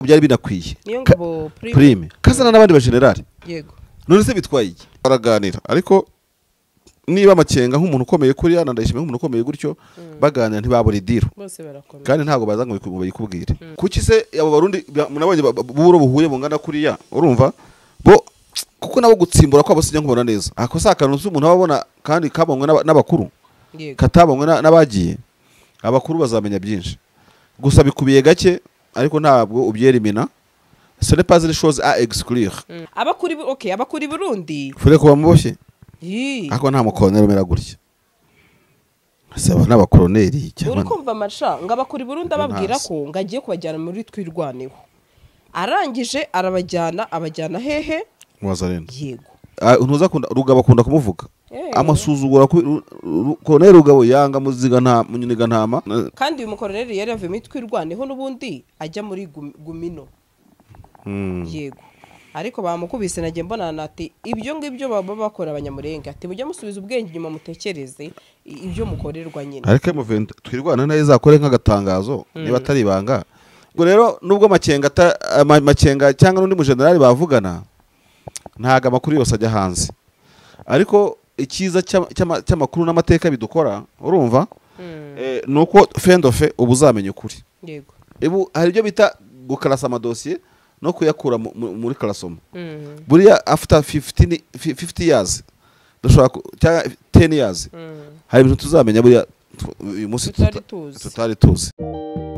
Byari binakwiye. Niyo ngabo Prime. Prime kazana n'abandi bajenerali. None se bitwaye iki? Baraganira, ariko niba Makenga nk'umuntu ukomeye kuriya na Ndayishimiye nk'umuntu ukomeye gutyo baganira, ntibabura idiro. Bose barakomeye. Kandi ntabwo baza ngo bayikubwire. Kuki se abo Barundi munabonye buro buhuye bungana kuriya? Urumva bo kuko nabo gutsimbura kwabo sijya nkubona neza. Ako si akantu uzi umuntu aba abona kandi kabonywe n'abakuru, katabonywe n'abagiye. Abakuru bazamenya byinshi, gusa bikubiye gake, ariko ntabwo ubyerimina, ce n'est pas une chose à exclure. Abakuri, okay, abakuri Burundi. Fure kuba muboshye. Yi. Ariko nta mukoloneli umera gutya, saba n'abakoloneli Uri cyangwa kumva marsha ngo abakuri Burundi ababwira Ntazi. ko ngo agiye kubajyana muri Twirwaneho, arangije arabajyana, abajyana hehe? Wazalendo. Yego. Ah, ntuza akunda Rugabo, akunda kumuvuga, amasuzugura Koloneli Rugabo yanga muziga nta munyuniga ntama. Kandi uyu mukoroneri yari yavuye muri Twirwaneho n'ubundi ajya muri Gumino. Yego, ariko bamukubise. Nagiye mbona ati ibyo ngibyo baba bakora Abanyamurenge, ati mujye musubiza ubwenge inyuma, mutekereze ibyo mukorerwa nyine. Ariko M23 Twirwana nayo izakore nk'agatangazo niba atari ibanga. Ubwo rero nubwo Makenga Makenga cyangwa n'undi mujenerali bavugana, ntago amakuru yose ajya hanze, ariko icyiza cy'amakuru n'amateka bidukora, urumva, ni uko fendofe uba uzamenya ukuri. Ubu hari ibyo bita gukarasa amadosiye no kuyakura muri karasoma. Buriya after 15, 50 years dushobora cyangwa 10 years, hari ibintu tuzamenya buriya uyu munsi tutari tuzi. Tutari tuzi.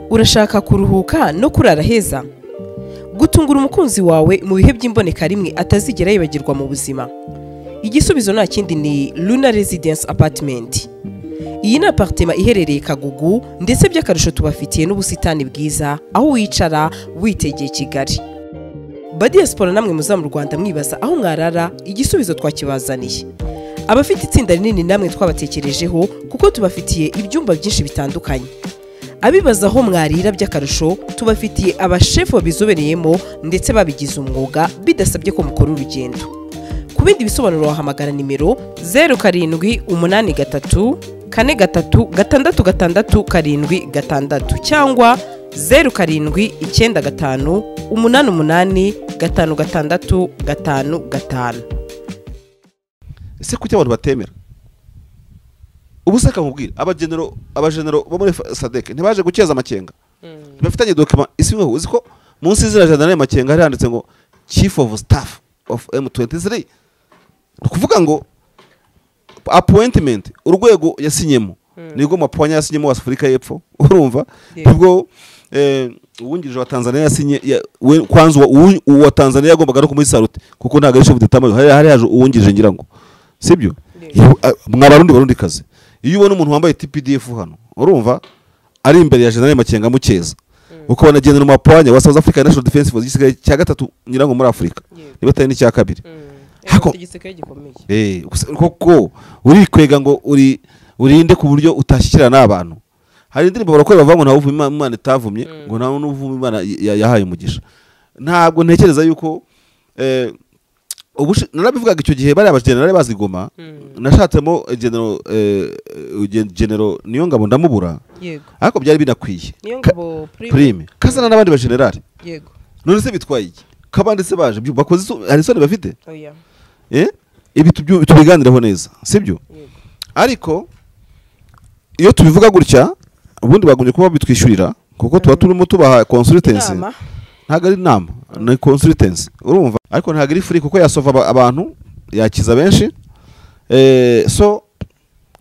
Urashaka kuruhuka no kurara heza, gutungura umukunzi wawe mu bihe by'imboneka rimwe atazigera yibagirwa mu buzima? Igisubizo nta kindi, ni Luna Residence Apartment. Iyi ni apartment iherereye Kagugu, ndetse by'akarusho tubafitiye n'ubusitani bwiza aho wicara witegeye Kigali. Ba diaspora namwe muza mu Rwanda mwibaza aho mwarara, igisubizo twakibazaniye. Abafite itsinda rinini namwe twabatekerejeho, kuko tubafitiye ibyumba byinshi bitandukanye. Abibaza aho mwarira, by'akarusho tubafitiye abashefu babizobereyemo ndetse babigize umwuga, bidasabye ko mukora urugendo. Ku bindi bisobanuro wahamagara nimero 0783436676 cyangwa 0795885655. Ese kuki abantu batemera? Ubu se kamubwira, abagenero bo muri SADC ntibaje gukeza Amakenga? Ntibafitanye document isinyweho? Uzi ko munsi y'izina General Makenga hari handitse ngo "Chief of Staff of M23"? Ni ukuvuga ngo appointment, urwego yasinyemo nibwo Maponya yasinyemo wa Afurika y'Epfo, urumva? Nibwo uwungirije wa Tanzania yasinye kwanza uwa Tanzania yagombaga no kumuha salute, kuko ntabwo ari chef d'état major, hari haje uwungirije, ngira ngo sibyo? Mwa Barundi, Barundi kazi, iyo ubona umuntu wambaye TPDF hano, urumva, ari imbere ya General Makenga mukeza, ukabona General Maponya wa South Africa National Defense Force, igisigaye cya gatatu ngira ngo muri Afurika, niba atari n'icya kabiri. Igisirikare gikomeye. Koko urikwega ngo uri urinde ku buryo utashyikirana n'abantu. Hari indirimbo barakora bavuga ngo ntawe uvuma Imana itavumye, ngo ntawe n'uvuma Imana yahaye umugisha. Ntabwo ntekereza yuko narabivugaga icyo gihe bariya bajenerali bazigoma, nashatsemo General niyo ngabo ndamubura. Ariko byari binakwiye. Niyo ngabo Prime. Prime kazana n'abandi bajenerali. None se bitwaye iki? Kabandi se baje bakoze hari isoni bafite? Oya. Ibi tubiganireho neza, sibyo? Yego. Ariko iyo tubivuga gutya, ubundi bagombye kuba bitwishyurira, kuko tuba turimo tubaha consultancy. Inama. Ntabwo ari inama, ni consultancy, urumva? Ariko ntabwo ari free, kuko yasova abantu, yakiza benshi. So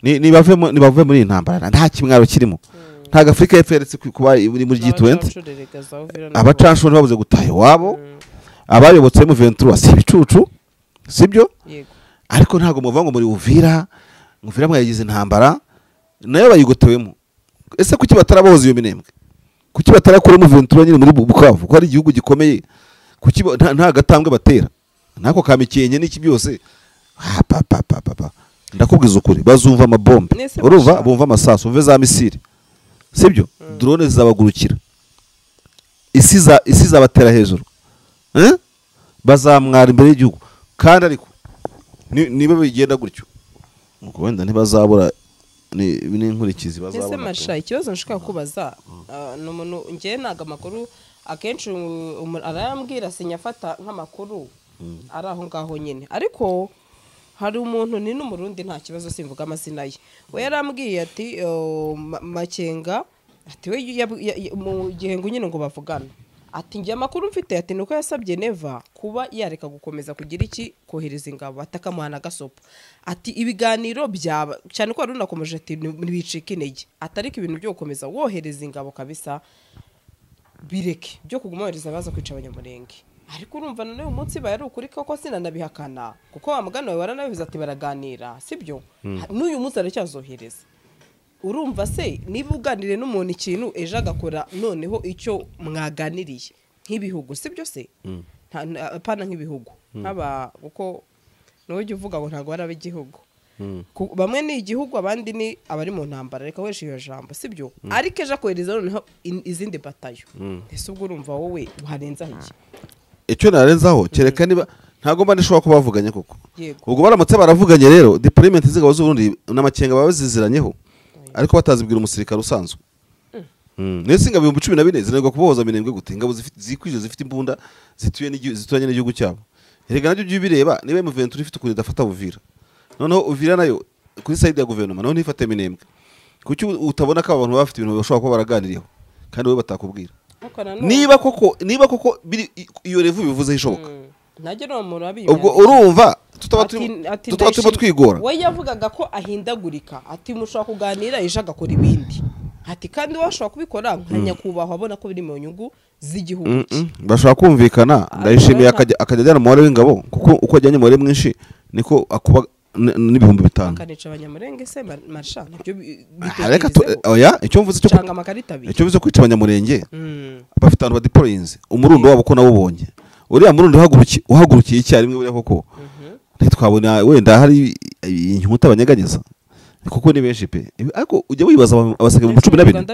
nibave muri iyi ntambara, nta kimwaro kirimo. Ntabwo Afurika y'Epfo yaretse kuba iri muri G20. Abacanshuro za Uvira na Abacanshuro ntibabuze gutaha iwabo. Abayobotse M23 si ibicucu, sibyo? Yego. Ariko ntabwo muvuga ngo muri Uvira, Uvira mwayigize intambara, nayo bayigotewemo. Ese kuki batarabohoza iyo Minembwe? Kuki batarakuramo M23 nyine muri Bukavu, ko ari igihugu gikomeye? Kuki nta gatambwe batera nako ka Mikenke n'iki byose? Ah, pa pa pa pa pa, ndakubwiza ukuri, bazumva amabombe. Nese urumva, bashaka. Bumva amasasu, bumve za missile, sibyo? Drone zizabagurukira, isi izabatera hejuru, eh? Bazamwara imbere y'igihugu. Kandi ariko niba bigenda gutyo, ubwo wenda ntibazabura n'inkurikizi Ese bazabona. Marsha, ikibazo nshaka kubaza, ni umuntu ngewe ntabwo amakuru Akenshi arayambwira sinyafata nk'amakuru ari aho ngaho nyine, ariko hari umuntu ni n'umurundi nta kibazo simvuga amazina ye, we yarambwiye ati Makenga ati we mu gihe ngo nyine ngo bavugana ati njye amakuru mfite ati nuko yasabye Neva kuba yareka gukomeza kugira iki kohereza ingabo atakamuhana gasopo, ati ibiganiro byaba cyane ko arunakomeje ati ntibicika intege, atariko ibintu byo gukomeza wohereza ingabo kabisa bireke byo kuguma wohereza baza kwica abanyamurenge. Ariko urumva none uyu munsi baye ari ukuri koko sinanabihakana kuko wa mugani wawe waranabivuze ati baraganira sibyo, n'uyu munsi aracyazohereza. Urumva se niba uganire n'umuntu ikintu ejo agakora noneho icyo mwaganiriye nk'ibihugu sibyo se, apana nk'ibihugu nk'aba kuko nawe ujya uvuga ngo ntabwo ari ab'igihugu, bamwe ni igihugu abandi ni abari mu ntambara, reka weshe iyo jambo sibyo, ariko ejo akohereza noneho izindi batayo, ese ubwo urumva wowe uharenzaho iki? Icyo narenzaho kereka niba ntago mba nishobora ko bavuganye koko, ubwo baramutse baravuganye rero deployment z'ingabo z'u Burundi n'Amakenga baba baziziranyeho ariko batazibwira umusirikare usanzwe. Nese ingabo 14,000 zinanirwa kubohoza Minembwe gute? Ingabo zikwije zifite imbunda zituye zituranye n'igihugu cyabo. Erega nabyo by'ibireba niba M23 ifite ukuntu idafata Uvira, noneho Uvira nayo kuri side ya guverinoma naho ntifate Minembwe, kuki utabona ko abantu bafite ibintu bashobora kuba baraganiriyeho kandi wowe batakubwira? Niba koko iyo revu bivuze ishoboka najye no muntu wabiye ubwo urumva tutaba turimo twigora. We yavugaga ko ahindagurika ati mushobora kuganira ejo agakora ibindi, ati kandi washobora kubikora nka nyakubahwa abona ko biri mu nyungu z'igihugu. Bashobora kumvikana Ndayishimiye akajya ajyana umubare w'ingabo kuko uko ajyanye umubare mwinshi niko akuba n'5,000 akanica abanyamurenge se marsha nabyo bitekerezeho. Oya icyo mvuze cyo cyanga amakarita abiri, icyo mvuze kwica abanyamurenge bafite abantu badeployinze umurundo wabo ko nawubonye uriya murundo uhagurukiye icyarimwe buriya koko ntitwabona wenda hari inkuta abanyeganyeza kuko ni benshi pe. Ariko ujya wibaza abasirikare 14,000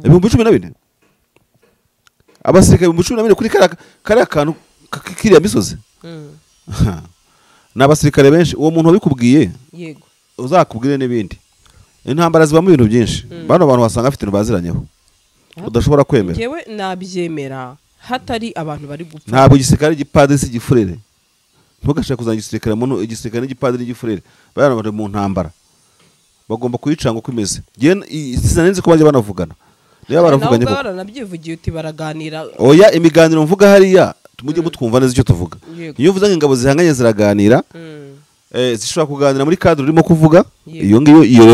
14,000 abasirikare 14,000 kuri kariya kantu kiriya misozi n'abasirikare benshi. Uwo muntu wabikubwiye yego uzakubwire n'ibindi. Intambara zibamo ibintu byinshi, bano bantu wasanga afite ibintu baziranyeho udashobora kwemera. Yewe nabyemera hatari abantu bari gupfa. Ntabwo igisirikare igipadiri si igifurere, ntugashaka kuzana igisirikare mu igisirikare n'igipadiri n'igifurere, bana bari mu ntambara bagomba kuyicanga uko imeze. Sinanze ko bajya banavugana niba baravuganye koko baranabyivugiye uti baraganira. Oya imiganiro mvuga hariya mujye mutwumva neza icyo tuvuga. Iyo uvuze ngo ingabo zihanganye ziraganira, zishobora kuganira muri cadre urimo kuvuga iyo ngiyo, iyo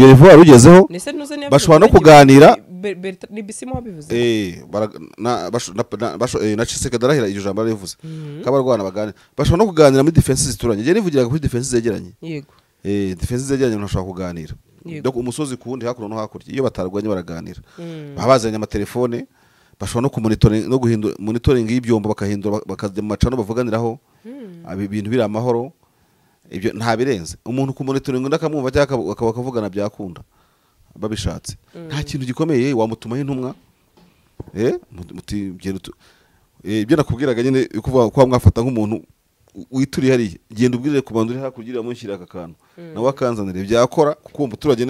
revo warugezeho bashobora no kuganira. Ni Bisimo wabivuze na Tshisekedi arahira iryo jambo arivuze kabarwana baganira, bashobora no kuganira muri defense zituranye. Ngiye nivugiraga kuri defense zegeranye. Yego defense zegeranye ntashobora kuganira donc umusozi ku wundi hakuno no hakurya, iyo batarwanye baraganira, babazanye amatelefone, bashobora no kumonitoring no guhindura monitoring y'ibyombo bakahindura bakajya mu macano bavuganiraho ibintu biri amahoro. Ibyo nta birenze umuntu ku monitoring ndakamwumva cyangwa akavugana byakunda babishatse. Nta kintu gikomeye wamutumaho intumwa muti ibyo nakubwiraga nyine kuvuga ko mwafata nk'umuntu wituri hariya, genda ubwirire ku bantu uri hakurya munshyira aka kantu nawe akanzanira byakora kuko uwo muturage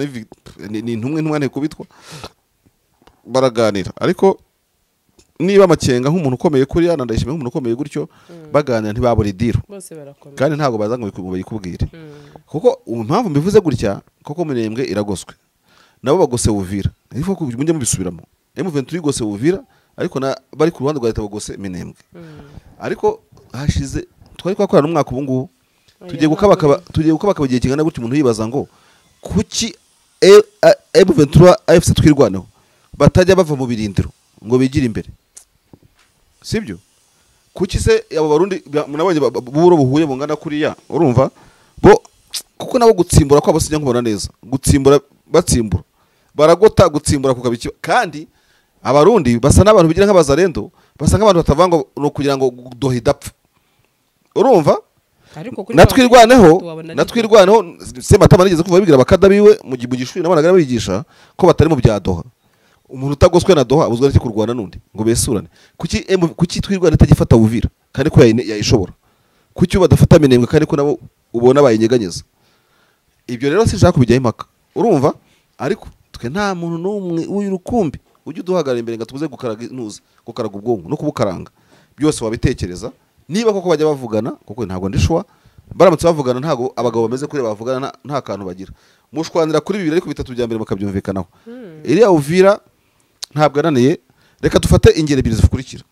ni intumwa ntikubitwa baraganira. Ariko niba Makenga nk'umuntu ukomeye kuri yana Ndayishimiye nk'umuntu ukomeye gutyo baganira ntibabura idiro kandi ntabwo baza ngo bayikubwire, kuko impamvu mbivuze gutya koko Minembwe iragoswe nabo bagose Uvira, ariko mujye mubisubiramo M23 igose Uvira ariko na bari ku ruhande rwa leta bagose Minembwe. Ariko hashize twari twakorana umwaka ubu ngubu tugiye gukabaka igihe kingana gutya umuntu yibaza ngo kuki M23 AFC twirwaneho batajya bava mu birindiro ngo bigire imbere, sibyo? Kuki se abo barundi munabonye buro buhuye bungana kuriya urumva bo kuko nabo gutsimbura kwabo sinjya nkubona neza gutsimbura batsimbura baragota gutsimbura kukabiki, kandi abarundi basa n'abantu bigira nk'abazarendo, basa nk'abantu batavanga no kugira ngo doha idapfa urumva. Natwirwaneho Sematama nigeze kuva bigira bakadabiwe mu gishuri nabonaga bigisha ko batari mu bya doha. Umuntu utagoswe na doha abuzwa n'iki kurwana n'undi ngo besurane? Kuki twirwana itagifata Uvira kandi ko yayishobora? Kuki badafata Minembwe kandi ko nabo ubona bayinyeganyeza? Ibyo rero sinshaka kubijyaho impaka urumva, ariko twe nta muntu n'umwe w'urukumbi Ujye uduhagarara imbere ngo tubuze gukaraga intuza, gukaraga ubwonko no kubukaranga. Byose wabitekereza niba koko bajya bavugana, kuko ntabwo ndishwa baramutse bavugana, ntabwo abagabo bameze kuri bavugana nta kantu bagira. Mushwanira kuri bibiri ariko bitatu bya mbere mukabyumvikanaho. Iriya Uvira ntabwo yananiye. Reka dufate ingero ebyiri zikurikira.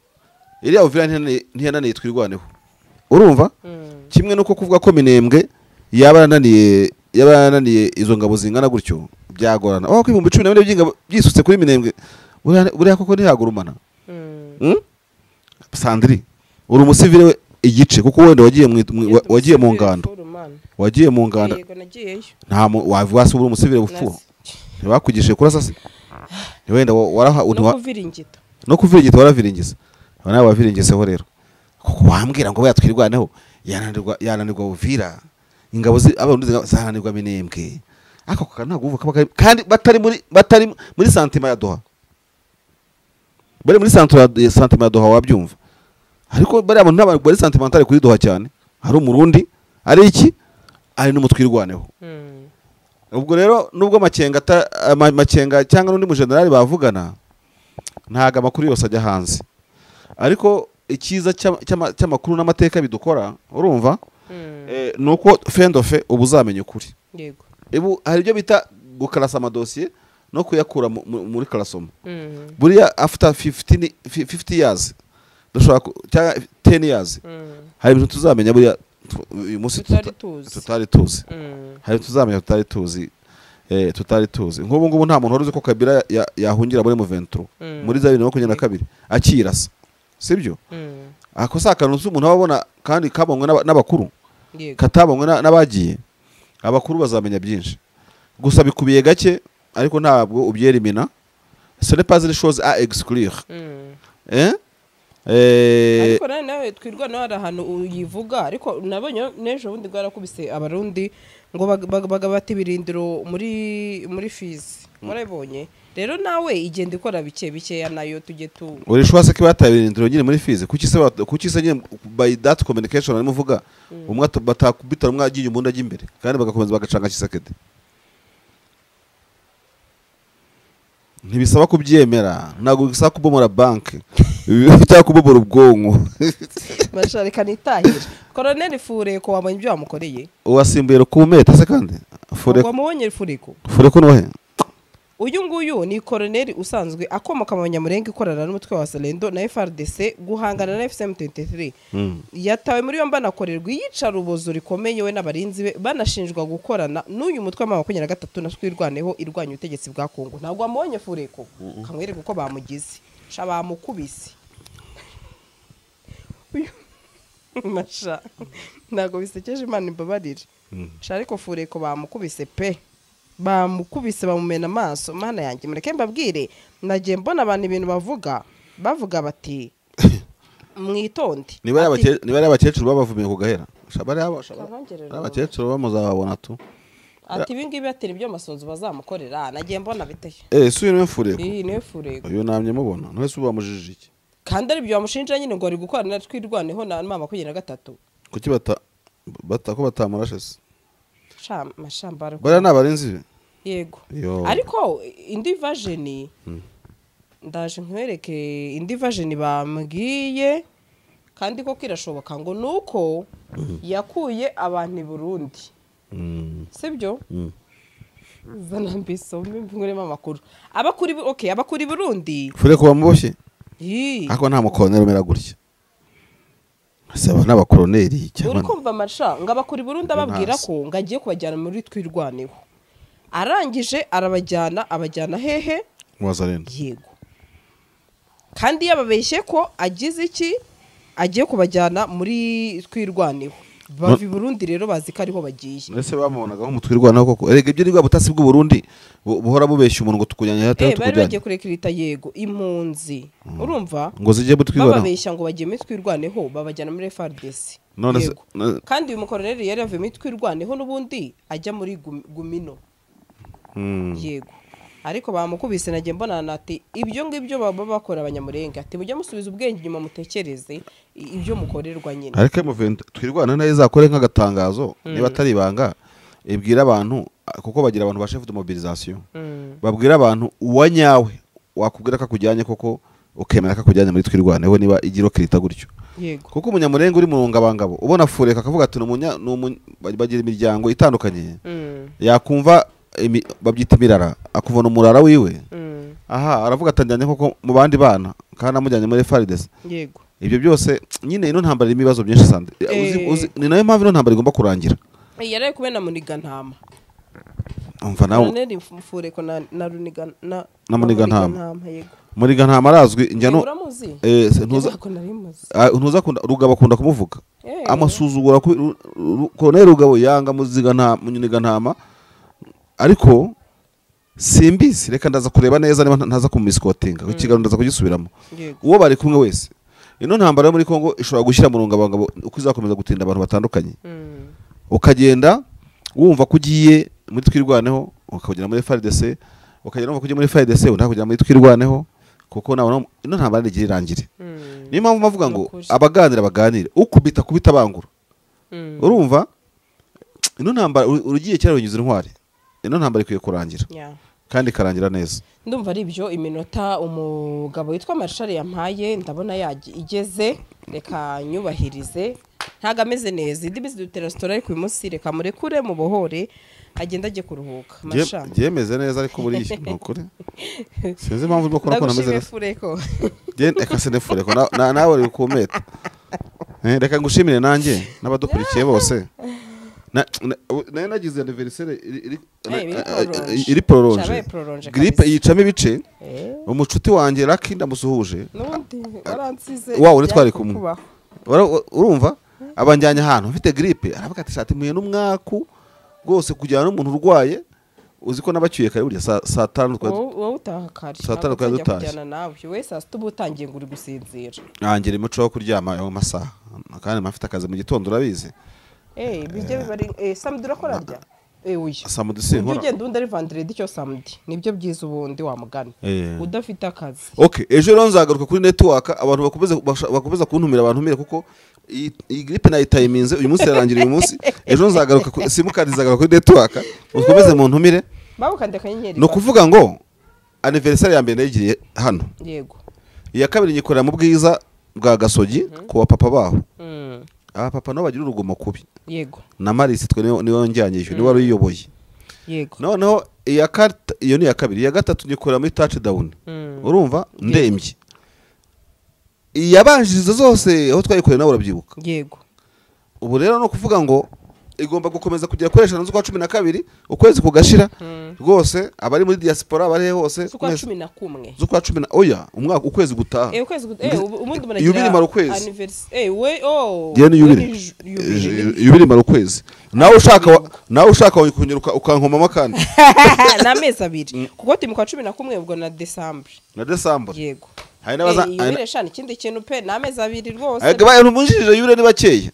Iriya Uvira ntiyananiye Twirwaneho, urumva? Kimwe nuko kuvuga ko Minembwe yaba yananiye izo ngabo zingana gutyo byagorana. Aho ko 14,000 by'ingabo byisutse kuri Minembwe, buriya koko ntihagurumana. Sandri, uri umusivile we igice, kuko wenda wagiye mu ngando. Wagiye mu ngando. Nta wavuga se uri umusivile bufuha. Ntibakugishije kurasa se? Wenda waraha no kuviringita waraviringisa. Aba nawe waviringiseho rero. Kuko wambwira ngo Twirwaneho yananirwa Uvira, ingabo abarundi zananirwa Minembwe. Ako ntabwo uvuka kandi batari muri santima ya Doha. Bari muri santima ya Doha wabyumva. Ariko bari abantu ntabwo bari sentimentale kuri Doha cyane. Hari umurundi, ari iki? Ari n'umutwirwaneho. Ubwo rero nubwo Makenga cyangwa n'undi mujenerali bavugana, ntago amakuru yose ajya hanze. Ariko icyiza cy'amakuru n'amateka bidukora, urumva? Nuko fendofe ubu uzamenya ukuri. Yego. Ibu hari ibyo bita gukarasa amadosiye no kuyakura muri karasoma. Buriya after 50 years dushobora cyangwa 10 years hari ibintu tuzamenya buriya uyu munsi tutari tuzi. Hari tuzamenya tutari tuzi. Tutari tuzi. Nk'ubu ngubu nta muntu waruzi ko Kabila yahungira muri M23 muri za 2022 akirasa. Sibyo? Ako sakantu umuntu ababona kandi kabonywe n'abakuru. Katabonywe n'abagiye. Abakuru bazamenya byinshi. Gusa bikubiye gake ariko ntabwo ubyerimina. Ce n'est pas une chose à exclure. Ariko nawe Twirwaneho hari ahantu uyivuga, ariko nabonye n'ejo bundi bwarakubise abarundi ngo bagabata ibirindiro muri Fizi. Murabonye rero nawe igenda ikora bike bikeya nayo tujye tu uri shwase ko bataye ibirindiro nyine muri Fizi. Kuki se nyine by that communication arimo uvuga umwe batakubita umwe agiye umuntu ajya imbere kandi bagakomeza bagacanga Tshisekedi. Ntibisaba kubyemera, ntabwo bisaba kubomora banki cyangwa kubomora ubwonko. Masharika nitahira. Colonel Fureko wabonye ibyo wamukoreye? Uwasimbuye kumeta se kandi? Fureko wamubonye Fureko? Fureko nohe? Uyu nguyu ni colonel usanzwe akomoka mu Banyamulenge ikorana n'umutwe wa Salendo na FRDC guhangana na FCM23. Yatawe muri yombi anakorerwa iyicarubozo rikomeye we n'abarinzi be, banashinjwa gukorana n'uyu mutwe wa 23 na Twirwaneho irwanya ubutegetsi bwa Kongo. Ntabwo wamubonye Fureko? Kamwereka uko bamugize. Sha bamukubise. Masha ntabwo bisekeje, Imana imbabarire. Sha ariko Fureko bamukubise pe. Bamukubise bamumena amaso. Mana yanjye mureke mbabwire, nagiye mbona abantu ibintu bavuga bati mwitonde. Niba ari abakecuru babavumiye ku gahera. Abakecuru bamuzababona tu. Ati ibi ngibi atera ibyo Masunzu bazamukorera, nagiye mbona biteye. Si uyu niwe Fureko. Iyi niwe Fureko. Uyu namye mubona. None se ubamujije iki? Kandi ari byo bamushinja nyine ngo ari gukorana Twirwaneho na M23. Kuki bata ko batamurashe se? Mashamba bari nabarinzi be. Yego. Ariko indi version ndaje nkwereke, indi version bambwiye kandi ko kirashoboka ngo nuko yakuye abantu i Burundi. Sibyo? Zana mbisome ngurema amakuru. Abakuri okay, abakuri Burundi. Fureko bamuboshye? Ako nta mukoloneli umera gutya. Saba n'abakoloneli cyangwa uri kumva masha ngo abakuri Burundi ababwira ko ngagiye kubajyana muri Twirwaneho. Arangije arabajyana, abajyana hehe? Wazalendo. Yego. Kandi yababeshye ko agize iki agiye kubajyana muri Twirwaneho. Bava i Burundi rero bazi ko ariho bagiye. Ese bamubonaga nko mutwirwanaho koko? Erega ibyo ni bwa butasi bw'u Burundi buhora bubeshya umuntu ngo tukujyanye hatari tukujyanye. Bari bagiye kurekirita yego impunzi. Urumva? Ngo zijye butwirwanaho. Bababeshya ngo bagiye muri Twirwaneho babajyana muri FARDC. None kandi uyu mukoroneri yari yavuye muri Twirwaneho n'ubundi ajya muri Gumino. Yego. Ariko bamukubise nagiye mbona ati ibyo ngibyo baba bakora abanyamurenge, ati mujye musubiza ubwenge inyuma mutekereze ibyo mukorerwa nyine. Ariko M23 Twirwaneho nayo izakore nk'agatangazo niba atari ibanga, ibwira abantu kuko bagira abantu ba chef de mobilisation. Babwira abantu uwa nyawe wakubwira ko akujyanye koko ukemera ko akujyanye muri Twirwaneho niba igiro kirita gutyo. Yego. Kuko umunyamurenge uri mu rungabangabo ubona Fureka akavuga ati bagira imiryango itandukanye, yakumva babyita imirara, akuvana umurara wiwe. Aha aravuga atanjyanye koko mu bandi bana kandi amujyanye muri FARDC. Yego. Ibyo byose nyine ino ntambara irimo ibibazo byinshi sande. Ni nayo mpamvu ino ntambara igomba kurangira. Yaraye kubena muniga ntama. Umva nawe. Fureko na runiga na muniga ntama. Muniga ntama arazwi njya no ntuza akunda Rugabo, akunda kumuvuga. Amasuzugura Colonel Rugabo yanga muziga nta muniga ntama, ariko simbizi, reka ndaza kureba neza niba ntaza kumisikotinga ikiganiro ndaza kugisubiramo. Uwo bari kumwe wese, ino ntambara yo muri Kongo ishobora gushyira mu rungabangabo uko izakomeza gutinda abantu batandukanye. Ukagenda wumva ko ugiye muri Twirwaneho ukagera muri FARDC, ukagera wumva ko ugiye muri FARDC undi akagera muri Twirwaneho, kuko nawe ino ntambara ntigira irangire. Niyo mpamvu bavuga ngo abaganira baganire, ukubita kubita bangura. Urumva ino ntambara urugiye cyara runyuze intwari, ino ntambara ikwiye kurangira. Kandi karangira neza. Ndumva ari ibyo iminota umugabo witwa Marshal yampaye ndabona igeze, reka nyubahirize. Ntago ameze neza, indi bizi dutera story ariko uyu munsi reka murekure mubohore agenda aje kuruhuka. Marshal yemeze neza ariko buriya nukuri sinzi impamvu urimo kubona ko nameze neza. Genda eka sene Fureko nawe uri kumeta. Reka ngushimire nanjye n'abadukurikiye bose. Nayo nagize anniversaire iri prolonge, grippe yicamo ibice. Umucuti wanjye Lucky ndamusuhuje, wawe twari kumwe, urumva abanjyanye ahantu mfite grippe aravuga ati shati muye n'umwaku rwose kujyana n'umuntu urwaye, uzi ko nabacyuye kare burya saa 5 wowe utaha kare, saa 5 twari dutashye nawe we saa 6 ubutangiye ngo uri gusinzira. Nanjye umuco wo kuryama ayo masaha kandi mafite akazi mu gitondo urabizi. Bijye bibari samedi urakora rya oya samedi sinkora, ugenda undi ari vendredi cyo samedi nibyo byiza ubundi wamugana udafite akazi. Okay, ejo rero nzagaruka kuri network abantu bakomeza kuntumira abantu kuko iyi grippe nayitayiminze uyu munsi yarangira uyu munsi, ejo nzagaruka simukadi nzagaruka kuri network ukomeze mu ntumire babukande kanyenyeri. No kuvuga ngo anniversaire ya mbere nayigiriye hano, yego, iya kabiri nyikorera mu Bwiza bwa Gasogi ku papa baho. Aba papa no bagira urugomo kubi. Yego. Na Marisi twe niwe njyanye niwe wari uyoboye. Yego. Noneho iya carte iyo ni ya kabiri, iya gatatu nyikorera muri touchdown. Urumva ndembye. Iyabanjirizo zose aho twayikoreye nawe urabyibuka. Yego. Ubu rero no kuvuga ngo igomba gukomeza kugera kuri 5 z'ukwa 12 ukwezi kugashira rwose abari muri diaspora bari hose z'ukwa 11 z'ukwa 10 oya umwaka ukwezi gutaha ukwezi ubundi muragira anniversary we oh yubiri mara ukwezi nawe ushaka kunyiruka ukankomama kandi na mezi abiri kuko turi mu kwa 11 ubwo na December yego. Hari nabaza yubire shana ikindi kintu pe na mezi abiri rwose abantu munjirije yubire ni bakeya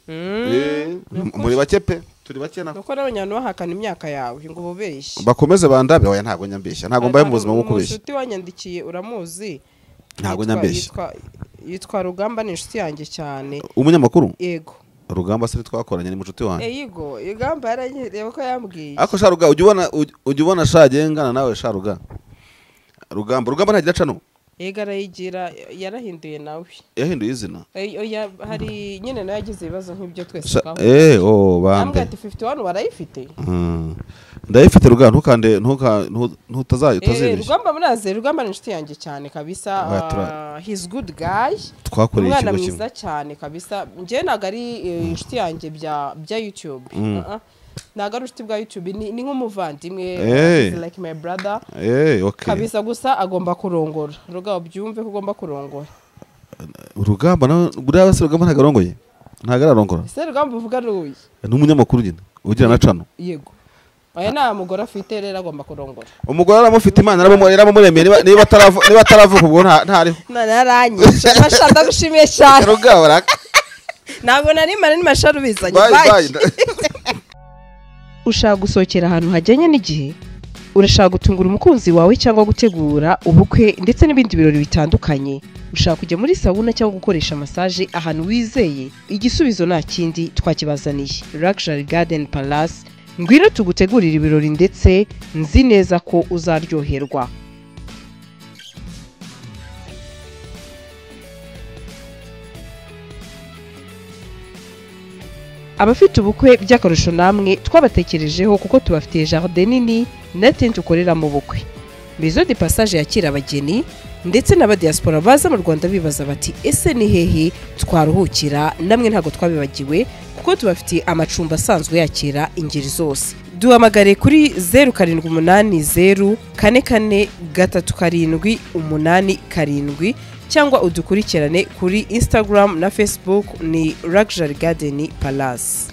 muri bake pe turi bake nako nuko n'abanyana bahakana imyaka yawe ngo bubeshye bakomeze bandabe. Oya ntago nyambeshya, ntago mbaye mu buzima bwo kubeshya. Inshuti wanyandikiye uramuzi? Ntago nyambeshya, yitwa Rugamba, ni inshuti yanjye cyane. Umunyamakuru? Yego. Rugamba se twakoranye ni mucuti wanjye. Yego, Rugamba yaranyereye ko yambwiye. Ako sha Rugamba ujya ubona shaje ngana nawe sha Rugamba. Rugamba ntagira cano. Yego arayigira, yarahinduye nawe. Yahinduye izina? Oya hari nyine nawe yagize ibibazo nk'ibyo twese twahuye. Oh bambe. Ambwira ati 51 warayifite? Ndayifite Rugamba, ntukande ntutazayo utazibeshya. Rugamba muraze, Rugamba ni inshuti yanjye cyane kabisa. He's good guy. Twakoreye ikigo kimwe. Mwiza cyane kabisa. Nje ntago ari inshuti yanjye bya YouTube. Ntago ari inshuti bwa YouTube, ni nk'umuvandimwe, he's like my brother. Okay. Kabisa gusa agomba kurongora. Rugamba byumve ko ugomba kurongora. Rugamba na buriya se Rugamba ntago arongoye? Ntago ararongora. Se Rugamba uvuga ruyi. Ni umunyamakuru nyine ugira na cano. Yego. Oya nta mugore afite rero agomba kurongora. Umugore aramufite Imana yaramuremeye niba ataravuka ubwo ntariho. None aranyishe. Masha ndagushimiye cyane. Rugamba ntabwo nari mara ni Masha rubizanye. Bye. Ushaka gusohokera ahantu hajyanye n'igihe, urashaka gutungura umukunzi wawe cyangwa gutegura ubukwe ndetse n'ibindi birori bitandukanye, ushaka kujya muri sauna cyangwa gukoresha massage ahantu wizeye, igisubizo nta kindi twakibazaniye. Luxury Garden Palace, ngwino tugutegurira ibirori ndetse nzi neza ko uzaryoherwa. Abafite ubukwe by'akarusho namwe twabatekerejeho, kuko tubafitiye jardin nini na tente ukoreramo ubukwe. Maison de Passage yakira abageni ndetse n'abadiaspora baza mu Rwanda bibaza bati: "Ese ni hehe twaruhukira?" Namwe ntabwo twabibagiwe, kuko tubafitiye amacumbi asanzwe yakira ingeri zose. Duhamagare kuri 0780443787 cyangwa udukurikirane kuri Instagram na Facebook, ni Luxury Garden Palace.